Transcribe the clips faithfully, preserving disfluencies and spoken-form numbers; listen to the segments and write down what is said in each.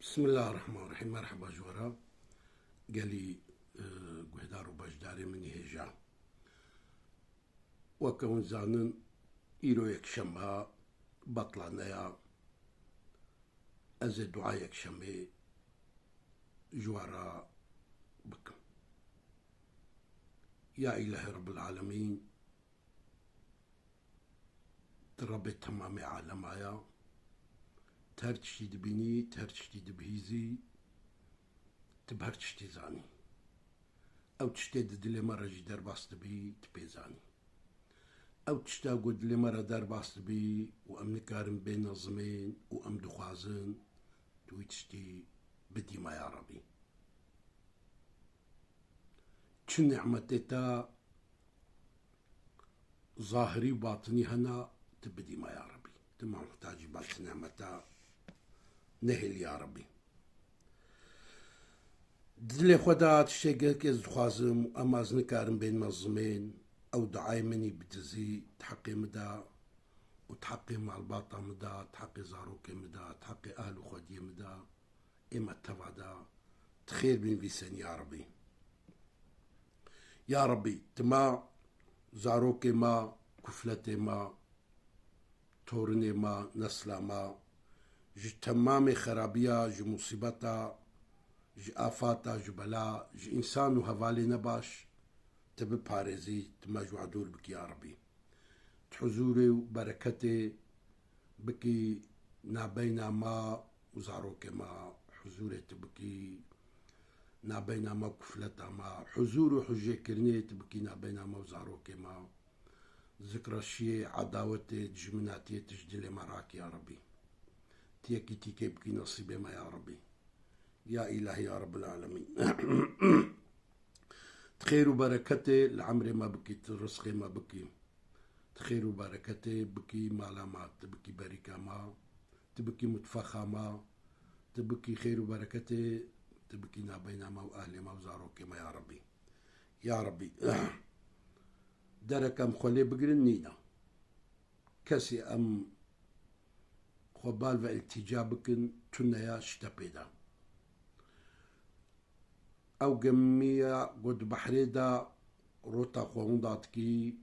Bismillahirrahmanirrahîm. Merheba ji we re. Gelî, e, guhdar û beşdarê min î hêja. Weke hûn zanin, îro yekşembe, betla neya. Ez ê dua yekşemê ji we re bikim. Ya Îlahê Rebbil Alemîn, Tu Rebê temamê alema ya. Tu her tiştî dibînî, tu her tiştî dibihîzî, tu bi her tiştî zanî. Ew tiştê di dilê me re jî derbas dibî, tu pê zanî. Ew tişta ku dilê me re derbas dibî û em nikarin bê nezimên û em dixwazin, tu wî tiştî bidî me ya Rebî. Çi nîmetê te zahirî û batinî hena, tu bidî me ya Rebî. Tu me muhtacî bal ti nîmeta nehêlî ya Rebî. Di dilê xwe de tiştê gelek ez dixwazim û ema ez nikarim bên mezimên, ew duayê min î bidizî, di heqê min de û di heqê malbata min de, di heqê zarokê min de, di heqê ehl û xwediyê min de, ê me teva de, tu xêr bînivîsên ya Rebî. Ya Rebî, tu me, zarokê me, kufletê me, torinê me, nesla me, ji temamê xerabiya, ji musîbeta, ji afata, ji bela, ji însan û hevalê nebaş, tu biparêzî, tu me ji wan dûr bikî ya Rebî. Tu huzûrê û bereketê bikî nabeyna me û zarokê me, huzûrê tu bikî nabeyna me û kufleta me, huzûr û hijêkirinê tu bikî nabeyna me û zarokê me. Zikreşiyê, edawetê, dijminatiyê tu ji dilê me rakî ya Rebî. Tu yekîtîkê bikî nesîbê me ya Rebî. Ya Îlahî ya Rebbil Alemîn. Tu xêr û bereketê li emrê me bikî, tu rizqê me bikî. Tu xêr û bereketê bikî mala me, tu bikî berîka me, tu bikî mutfexa me, tu bikî xêr û bereketê, tu bikî nabeyna me û ehlê me û zarokê me ya Rebî. Ya Rebî, derek em xwe lê bigirin nîne. Kesê em xwe bal ve îltîca bikin, tune ya ji te pê de. Ew gemiya ku di behrê de rota xwe winda dikî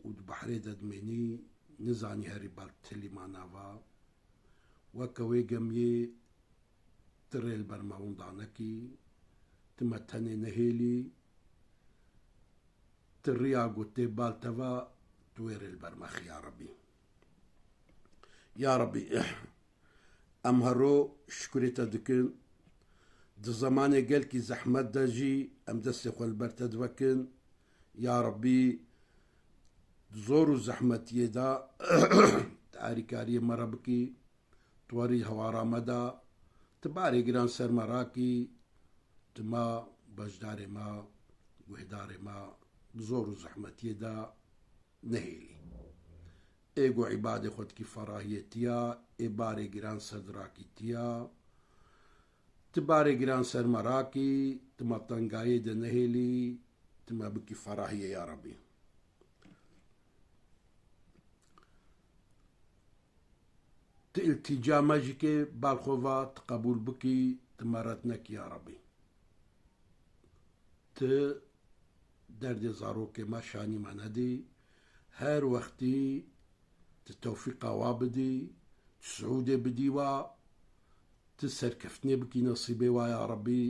û di behrê de dimênî, nizanî herî bal ti lîmana va. Weke wê gemiyê tu rê li ber me winda nekî, tu me tenê nehêlî, tu riya ku tê bal te va, tu wê rê li ber me xî ya Rebî. Ya Rebî, em hero şikurê te dikin. Di zemanê gelkî zehmet de jî em destê xwe li ber te divekin. Ya Rebî, di zor û zehmetiyê de tu alîkariyê me re bikî, tu werî hewara me de, tu barê giran ser me rakî, tu me, beşdarê me, guhdarê me, di zor û zehmetiyê de nehêlî. Ê ku îbadê xwe dikî ferahiyê tiya, ê barê giran ser dirakî tiya, tu barê giran ser me rakî, tu me tengayê de nehêlî, tu me bikî ferahiyê ya Rebî. Tu îltîca me jî kê bal xwe va, tu qebûl bikî, tu me red nekî ya Rebî. Tu derdê zarokê me şanî me nedî. Her wextî tu tewfîqa wa bidî, tu siûdê bidî wa, tu serkeftinê bikî nesîbê wa ya Rebî.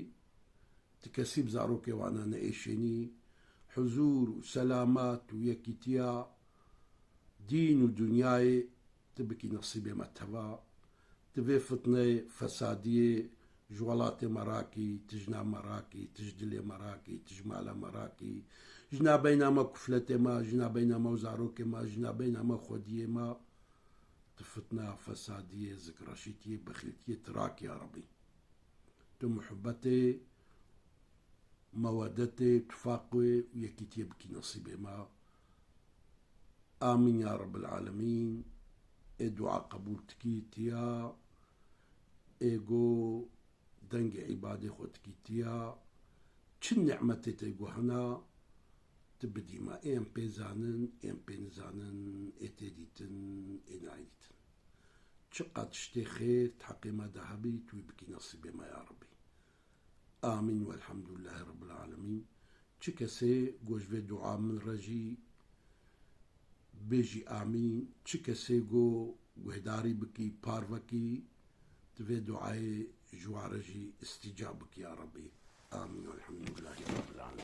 Tu kesî bi zarokê wana neêşênî. Huzûr û selamet û yekîtiya dîn û dinyayê tu bikî nesîbê me teva. Tu vê fitneyê, fesadiyê ji welatê me rakî, tu ji nav me rakî, tu ji dilê me rakî, tu ji mala me rakî, ji nabeyna me kufletê me, ji nabeyna me û zarokê me, ji nabeyna me xwediyê me, tu fitna, fesadiyê, zikreşîtiyê, bexîltiyê tu rakî ya Rebî. Tu muhibetê, mewedetê, tifaqê û yekîtiyê bikî nesîbê me. Amîn ya Rebbil Alemîn. Ê dua qebûl dikî tiya, ê go dengê îbadê xwe dikî tiya. Çi nîmetê te go hena, tu bidî me. Ê em pê zanin, ê em pê nizanin, ê tê dîtin, ê nayê dîtin. Çiqas tiştê xêr di heqê me de hebî, tu wî bikî nesîbê me ya Rebî. Amîn welhamdulilahî Rebbil Alemîn. Çi kesê go ji vê dua min re jî bêjî amîn. Çi kesê go guhdarî bikî, parvekî, di vê duayê ji wa re jî îstîcab bikî ya Rebî. Amîn welhamdulilahî Rebbil Alemîn.